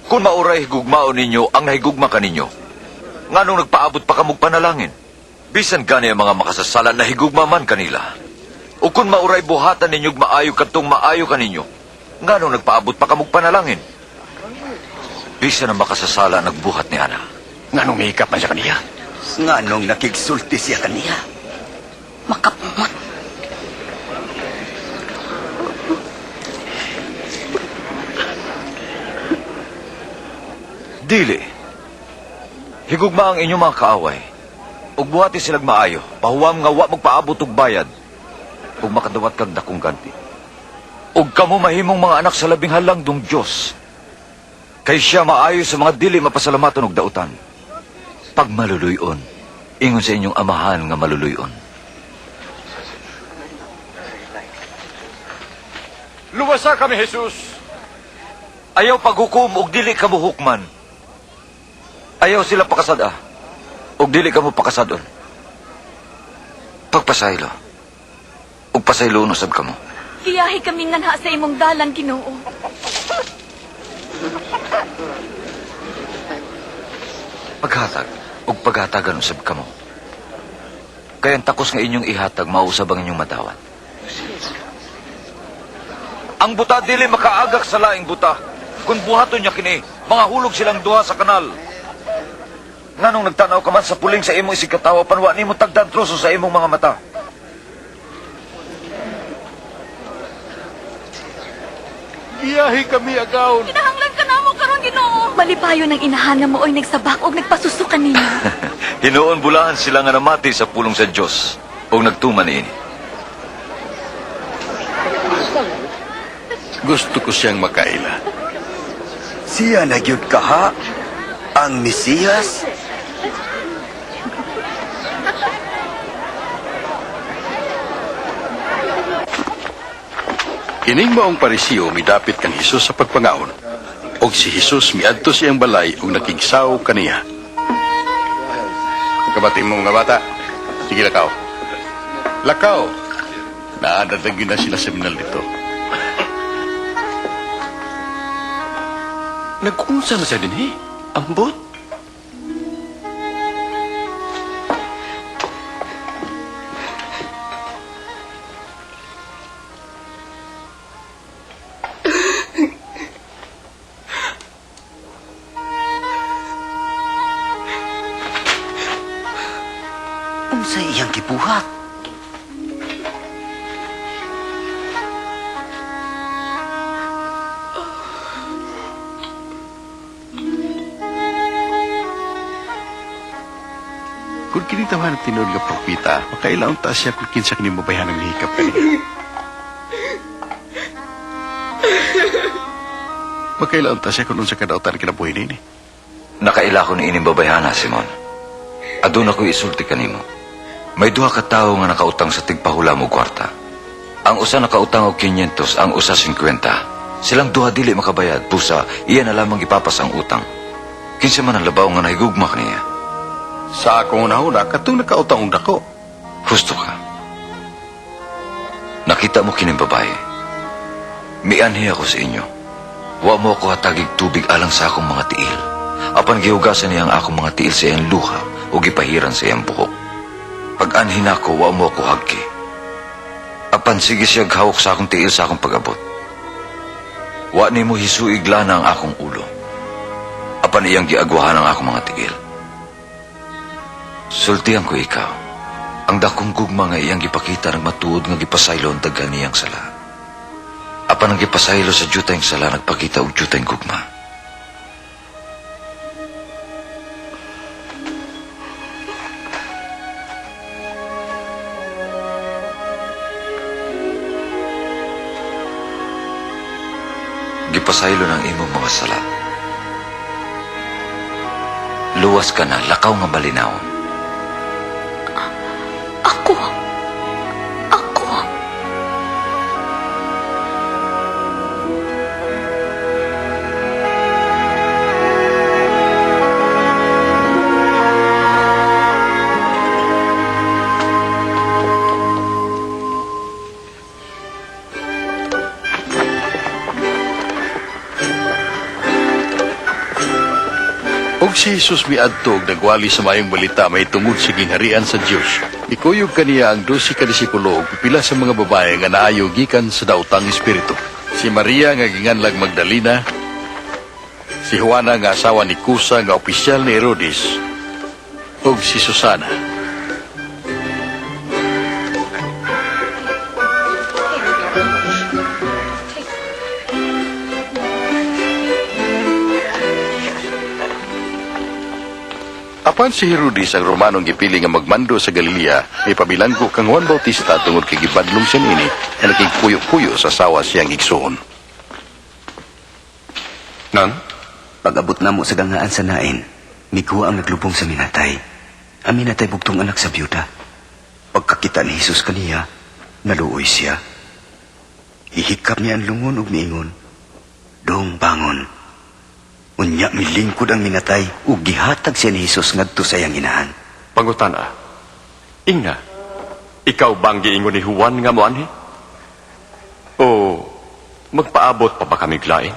Kung mauray higugmaon ninyo ang nahigugma kaninyo, nganong nagpaabot pa kamog panalangin? Bisan gani ang mga makasasala na higugma man kanila. O kung mauray buhatan ninyo maayo kadtong maayo kaninyo, nganong nagpaabot pa kamog panalangin? Bisan ang makasasala nagbuhat ni ana. Nganong mihikap man siya kaniya? Nganong nakigsulti siya kaniya? Makapungot. Dili. Higugma ang inyong mga kaaway. Ug buhati silag maayo, pahuwam nga wa magpaabot og bayad, ug makadawat kag dakong ganti. Ug kamo mahimong mga anak sa labing halangdong Dios. Kay siya maayo sa mga dili mapasalamaton og dautan. Pag maluluyon, ingon sa inyong amahan nga maluluyon. Luwasa kami, Jesus! Ayaw paghukom og dili kamo hukman. Ayaw sila pakasad-a og dili kamo pakasad-on. Pagpasaylo og pasayloon usab kamo. Giyahi kami nganha sa imong dalan, Ginoo. Paghatag og paghatagan usab kamo. Kay ang takos nga inyong ihatag mausab ang inyong madawat. Ang buta dili makaagak sa laing buta. Kung buhaton niya kini, mga hulog silang duha sa kanal. Nganong nagtanaw ka man sa puling sa imong isigkatawo, panwa nimo tagdan troso sa imong mga mata. Giyahi kami, agaw. Kinahanglan ka namo karon, Ginoo. Malipayon ang inahan nga mooy nagsabak og nagpasuso kaninyo. Hinuon bulahan sila nga namati sa pulong sa Dios og nagtuman niini. Gusto ko siyang makaila. Siya na gyud kaha? Ang Mesiyas? Kining maong Parisiyo midapit kang Hesus sa pagpangaon. Og si Hesus miadto sa iyang balay ug nakigsaw kaniya. Kabati mo mga bata. Sige, lakaw. Lakaw. Naadadagin na sila sa minal dito. Nagkunsa na siya din eh. Ambot. Unsa iyang gibuhat? Kung kini tawahan ang tinuod nga propeta, makailaon ta siya kung kinsa kini mabayhan ang hikap kaniya. Makailaon ta siya kung unsa kadautan kinabuhi nini. Nakaila ko ni ining babayhana, Simon. Aduna ko'y isulti kanimo. May duha ka tawo nga nakautang sa tigpahula mo kwarta. Ang usa nakautang og 500, ang usa 50. Silang duha dili makabayad, busa iya na lamang ipapas ang utang. Kinsa man ang labaw nga nahigugma kaniya? Sa akong hunahuna, katong nakautang og dako. Husto ka. Nakita mo kining babae. Mianhi ako sa inyo. Wa mo ako hatagig tubig alang sa akong mga tiil. Apan gihugasan niya ang akong mga tiil sa iyang luha o gipahiran sa iyang buhok. Pag-anhi nako, wa mo ako hagki. Apan sige siya gahawak sa akong tiil sa akong pag-abot. Wa nimo hisuig lana ang akong ulo. Apan iyang giagwahan ang akong mga tiil. Sultihan ko ikaw. Ang dakong gugma nga iyang gipakita nagmatuod nga gipasaylo ang daghan niyang sala. Apan ang gipasaylo sa jutayng sala nagpakita og jutayng gugma. Gipasaylo ng imong mga sala. Luwas ka na, lakaw nga malinawon. Ako. Ako. Og si Jesus miadto og nagwali sa maayong balita mahitungod sa gingharian sa Dios. Ikuyog kaniya ang 12 ka disipulo ug pipila sa mga babae nga naayo gikan sa daotang espiritu. Si Maria nga ginganlag Magdalena, si Juana nga asawa ni Cusa nga opisyal ni Herodes, ug si Susana. Apan si Herodes ang Romanong gipili nga magmando sa Galilea, mipabilanggo kang Juan Bautista tungod kay gibadlong siya niini nga nakigpuyo-puyo sa sawa siyang igsuon. Nang? Pag-abot namo sa gangaan sa Nain, mikuha ang naglubong sa minatay. Ang minatay bugtong anak sa byuda. Pagkakita ni Jesus kaniya, naluoy siya. Ihikap niya ang lungon ug miingon, "Dong, bangon." Unya milingkod ang minatay ug gihatag siya ni Jesus ngadto sa iyang inahan. Pangutana. Ingna. Ikaw bang giingon ni Juan nga moanhi? O magpaabot pa ba kami lain?